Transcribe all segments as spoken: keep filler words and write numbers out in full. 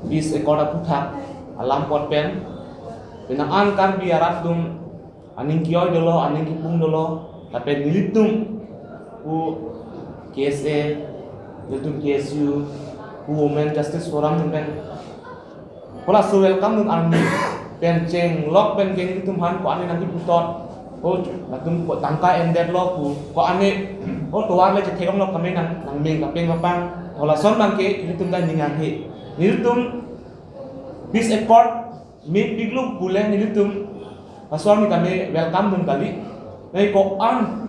Peace Accord aphuthak alam apot pen, penang an Karbi arat atum aning ke-oi dolo, aning kepung dolo, lapen nelitum pu K S A, nelitum K S U, pu Women Justice Forum atum pen, hala laso welcome dun arni pen chenglok pen ke nelitum aphan ko-an nangkeputhot, o latum ko tangka endetlo pu, ko-an, o tovar le chetheklong lo kami nang, nangmeng kapeng kapang, o lason abang ke nelitum ta ning hanghe. Nelitum Peace Accord mepiklo pule nelitum laso arni tame welcome dun kali. Nai ko-an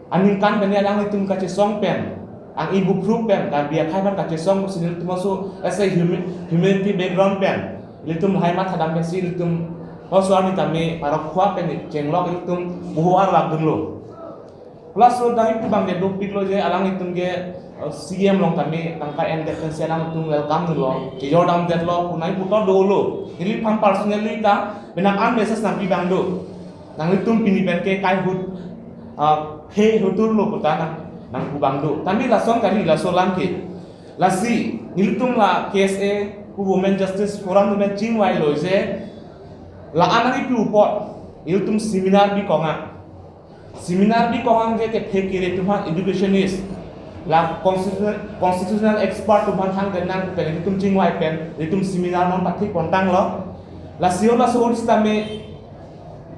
aningkan pen alanglitum kachesong pen, ang ibu pru pen, Karbi akhei aphan kachesong pusi nelitum laso as a humi-, humanity background pen, nelitum lahai mathadam pensi nelitum laso arni tame parok khua pen chenglok nelitum buho arlak dunlo. Laso dai pu abang ke dopiklo je alanglitum ke, eh, C M along tame tangka endet pensi alanglitum welcome dunlo, chejor damdetlo, punai puthot dolo. Neliphan personally ta penang an message nangpi abang do. Nanglitum pini pen ke kai ahut, ah, phe hutur lo puta nang, nangpu abang do. Tame lason kali laso alam ke. Lasi nelitum la K S A pu Women Justice Forum atum pen chingvailo je la-an nangpi apot nelitum seminar bikong a. Seminar bikong anke kethe kere atum aphan educationist, la constitutional, constitutional expert atum aphan thang kenang pen nelitum chingvai pen nelitum seminar non pathik pontanglo. Lasi o laso ahut sitame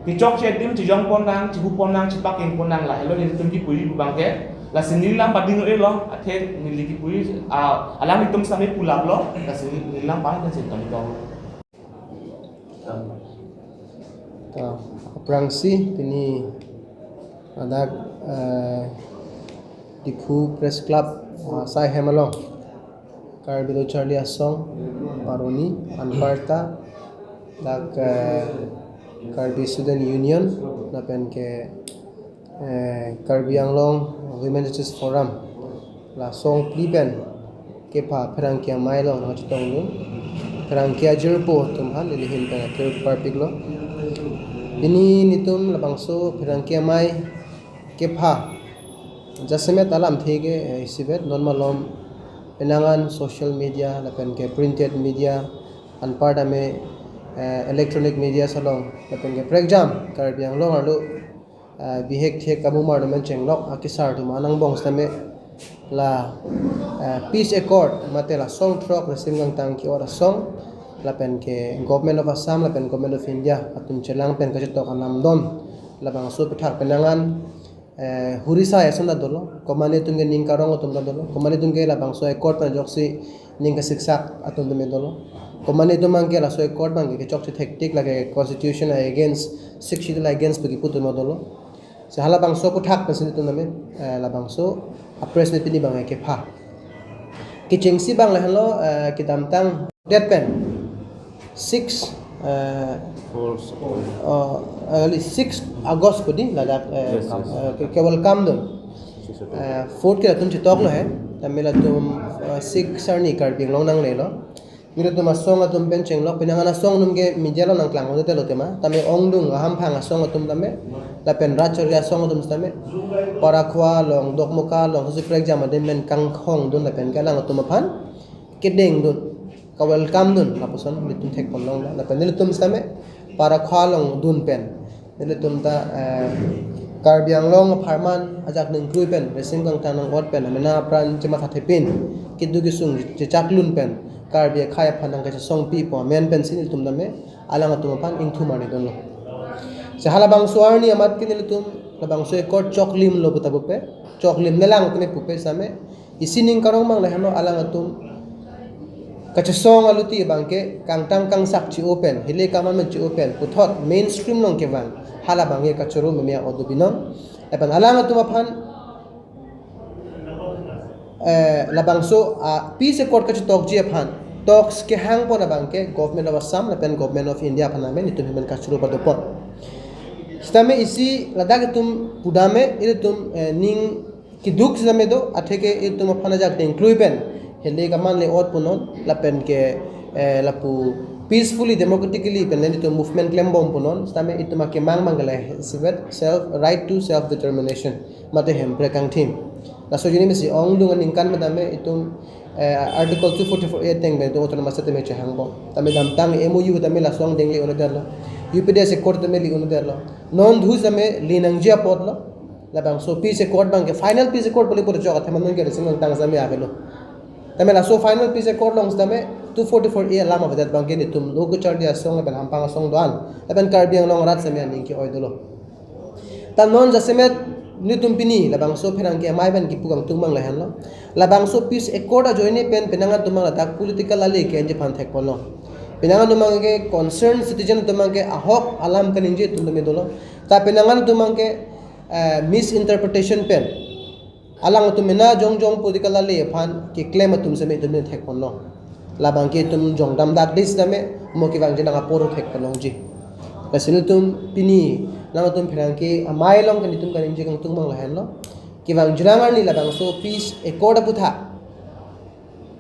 kechokche adim chejong ponnang, chehu ponnang, chepakeng ponnang, lahelo nelitum kipuji pu abang ke. Lasi neli lam pading-elo, athe neli kipuji, ah, alanglitum sitame pulaplo, lasi neli lam pang kan sitame tong. Ta, aphrangsi pini ladak, eh, Diphu Press Club, ah, asai hem along Karbi Lo Charli Asong paroni anparta dak, eh, Karbi Student Union lapen ke, eh, Karbi Anglong Women Justice Forum la asong phli pen kepha pherangke amei along nangchetongdun. Pherangke ajirpo atum aphan neli ahin pen athir parpiklo. Pini nelitum labangso pherangke amei kepha jasemet alamthe ke, eh, isivet non malom penang an social media lapen ke printed media anparta me, eh, electronic media along lapen ke prekjam Karbi Anglong arlo, eh, bihek thek kamumar atum pen chenglok akesar atum anang bong sitame la, eh, Peace Accord mate la song throk resim kangtang ke-ot asong lapen ke Government of Assam lapen Government of India atum chelang pen kachetok alamdon labangso aphuthak penang an, eh, huri sai ason ta dolo, komatne atum ke ning karong atum ta dolo, komatne atum ke labangso accord pen ajoksi ning kasiksak atum tame dolo, komatne atum abang ke laso accord abang ke kechokche thektik, lake constitution against, Sixth Schedule against pu kipu atum dolo. Si halabangso aphuthak pensi nelitum tame, eh, labangso a-press meet pini abang ke kepha. Kechengsi abang lahenlo, eh, kedamtang det pen six, eh, Four September. Oh, eh, kali six August pu di ladak, eh, Yes, yes. eh, ke, ke-welcome dun. Six September. Eh, fourth ke latum chetoklo he. Tame latum, eh, six arni Karbi Anglong nanglelo. Nelitum asong atum pen chenglok, penang an asong atum ke media along nangklang hote lo tema. Tame ongdung, ahamphang asong atum tame, lapen rat chari asong atum tame, Parakhua along, Dokmoka along, susi prekjam adim pen kanghongdun lapen ke alanglitum aphan kedengdun, ka-welcome dun lapuson nelitum thekponlonglo. Lapen nelitum sitame Parakhua along dun pen nelitum ta, eh, Karbi Anglong apharman ajak ningkrui pen, resim kangtang nang-ot pen, amena apran chemathathepin, keduk kesung chechaklun pen, Karbi akhei aphan nangkachesongpipo amen pensi nelitum tame alanglitum aphan ingthum arnidunlo. Si halabangso arni amat ke nelitum labangso accord choklimlo puta pupe, choklimnelang tame pupe sitame, isi ning karong abang lahenlo, alanglitum kachesong aluti abang ke kangtang kangsak che-o pen, hile kaman men che-o pen, puthot mainstream along kevang, halabang ke kachoro meme a-odo binong. Lapen alanglitum aphan, eh, labangso a-peace accord kachetokji aphan talks kehangpon abang ke Government of Assam lapen Government of India aphan tame nelitum ahin pen kachoro padopon. Sitame isi ladak itum pudam me, ilitum, eh, ning keduk sitame do, atheke itum aphan ajak dengklui pen, hile kaman le-ot punon, lapen ke, eh, lapu Peacefully, democratically pen le nelitum movement klembom punon, sitame itum akemang abang ke lahei isivet, self, right to self determination, mate hemprek kangthim. Laso juni mesi ongdung aningkan me tame itum, eh, Article two forty-four A ateng pen itum autonomous state tame chehangbom. Tame damtang M O U tame laso angdeng le un'edetlo. U P D S Accord tame le un'edetlo. Non thu tame le nangji apotlo. Labangso peace accord abang ke final peace accord puli pura jok athe manon ke resing tang tame avelo. Tame laso final peace accord along tame two forty-four A alam avedet abang ke nelitum lo kacharli asong lapen hampang asong do-an, lapen Karbi Anglong arat tame aning ke-oi dolo. Ta non jasemet nelitum pini labangso pherangke amei pen kipu kangtung abang lahenlo. Labangso peace accord ajoine pen penang atum abang ladak political lale ke-enji aphan thekponlo. Penang atum abang ke concerned citizen atum abang ke ahok alam kaningje atum tame dolo. Ta penang atum abang ke, eh, misinterpretation pen alangtum mena jongjong political lale aphan keklem atum tame itum thekponlo. Labang ke itum jongdam dak dis tame mo kevangji nang apor thekponlongji. Lasi nelitum pini alangtum pherangke amei along ke nelitum kaningje kangtung abang lahenlo. Kevangji nang arni labangso peace accord aputhak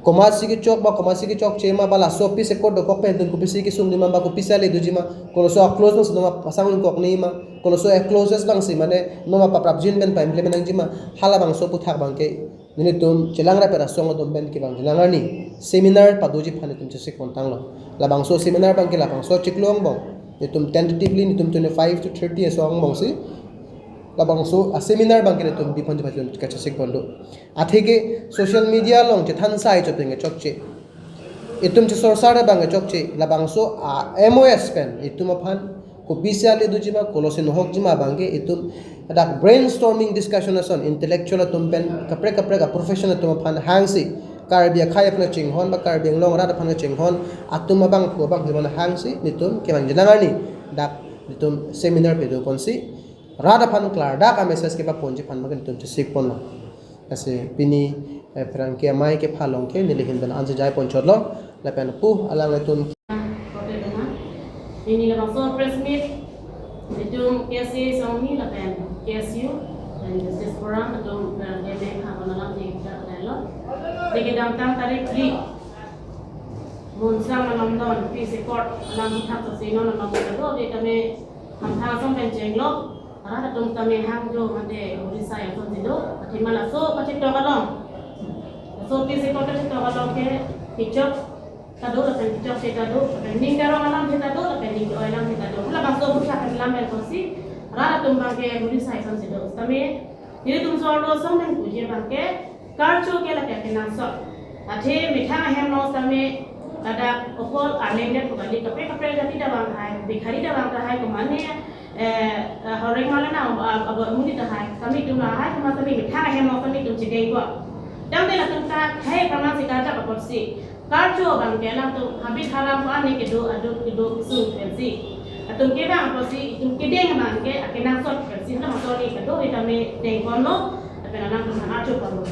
komatsi kechok ba komatsi kechokche ma, ba laso peace accord dokok pen itum kopisi kesung nima, ba kopisi ale doji ma, koloso a-clause nangsi noma pasang ingkok nima, koloso a-clauses abangsi mane noma paprapjin pen pa-implement nangji ma, halabangso aputhak abang ke nelitum chelang rapet asong atum pen kevangji nang arni seminar padoji aphan itum chesikpon tanglo. Labangso seminar abang ke labangso chiklo angbong, itum tentatively nelitum twenty-five to thirty aso angbongsi labangso a-seminar abang ke nelitum bipon jipa itum kachesikpon do. Atheke social media along chethan sai choteng chokche, itum chesorsar abang chokche, labangso a-M O S pen itum aphan kopisi ale doji ma, kolosi nohokji ma abang ke itum dak brainstorming discussion ason intellectual atum pen kaprek kaprek a-profession atum aphan hangsi Karbi akhei aphan chinghon ba Karbi Anglong arat aphan chinghon atum abang ko abang himan hangsi nelitum kevangji nang arni dak nelitum seminar padoponsi rat aphan klardak a-message kepaponji aphan abang ke nelitum chesikponlo. Lasi pini, eh, pherangke amei kepha along ke neli ahin pen ansi jaiponchotlo, lapen pu alanglitum. Pini labangso press meet itum K S A Songni lapen K S U lapen Justice Forum atum, eh, pherangke amei kepha along alam jai kita lo. Kedamtang tarik phli Monsang malomdon peace accord alam aputhak sasi non along kedo ave tame hamphang asong pen chenglo, rat atum tame hang do mate Odisha asonsi do, athema laso kachetok along, laso peace accord kachetok along ke kechok ta do lapen kechokche ta do, lapen ning karong alamthe ta do, lapen ning ke-oi alamthe ta do. Halabangso aputhak alam pen kosi rat atum abang ke Odisha asonsi do. Tame nelitum so arlo asong pen puji abang ke karcho ke lake kenangsot. Athe methang ahem along tame ladak okol arleng det kali kaprek kaprek jati ta vang tahai, Bikhari ta vang tahai, komane, eh, eh, horeng mala na, ah, abo muni tahai. Tame itum lahai komat tame methang ahem along tame itum chedengpo. Tangte latum ta khei pramang si karjap apotsi karcho abang ke alangtum habit haram ko ani kedo aduk kedo kesung pensi atum kevang apotsi itum kedeng abang ke akenangsot pensi hala motor ni kedo ave tame dengponlo, lapen alangtum aphan archoponlo.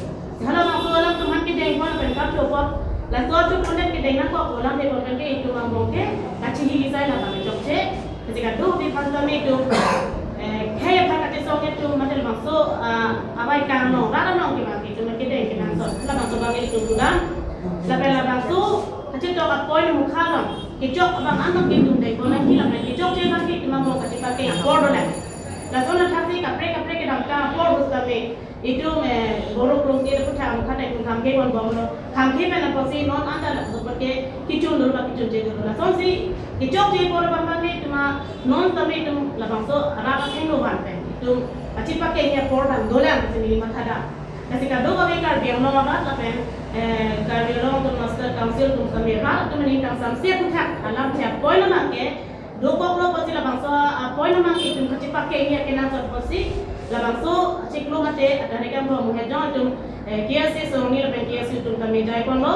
Halabangso alangtum aphan kedengpon lapen karchopon, laso archopon det kedeng nangkok alamthe pon ke itum angbong ke kachihili sai labang chokche. Lasi kadokave aphan tame itum, eh, khei aphan kachesong itum mate labangso, ah, abai kang along, rat along ke abang itum kedeng kenangsot. Labangso abang itum pudam. Lapen labangso kachetok a-point mukha along kechok abang anok itum dengpon nangji lapen kechokche abang itum angbong kachepakeng apor dolang. Lason athaksi kaprek kaprek kedamtang apor ahut tame itum, eh, Boro Krungti aputhak mukha ta itum khangkhe ponbomlo. Khangkhe pen apotsi non anta laso apot ke kechun dolo ba kechunche dolo. Lasonsi kechokche apor abang abang ke itum non tame itum labangso arat athengno van pen itum kachepakeng apor abang dolang pusi neli mathadam. Lasi kadokave Karbi Anglong arat lapen, eh, Karbi Anglong Autonomous Council atum tame rat atum aning kangsamse aputhak alamthe a-point abang ke dokoklo pusi labangso a-point abang ke itum kachepakeng akenangsot pusi labangso chiklo mate atarik angbong muhejong itum, eh, K S A Songni lapen K S U atum tame jaiponlo.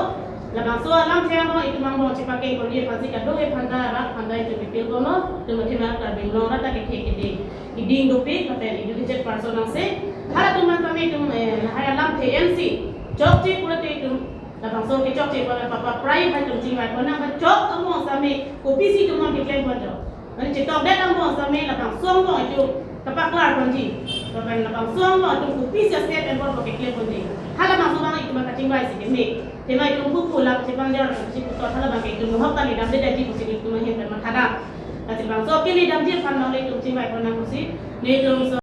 Labangso alamthe angbong itum angbong chepakeng kori aphansi kadokave aphanta rat aphanta itum appeal ponlo, itum athema Karbi Anglong arat ta kethe kedi keding dopik lapen educated person nangsi halatum aphan tame itum, eh, lahai alamthe ensi chokche pulote itum labangso kechokche pon apapa prai aphan itum chingvaipon nang, ba chok angbong tame kopisi itum non keklempon chok. Mane chetokdet angbong tame labangso angbong itum kapaklarponji. Pen labangso along atum kopisi a-step enbor ko keklem ponji. Halabangso abang itum kachingvai si keme. Tema itum pupu la chepangjar si puthot halabang ke itum mohok kali damde damji pusi itum ahin pen mathadam. Lasi labangso kali damji aphan nangle itum chingvai pon nang pusi. Nelitum so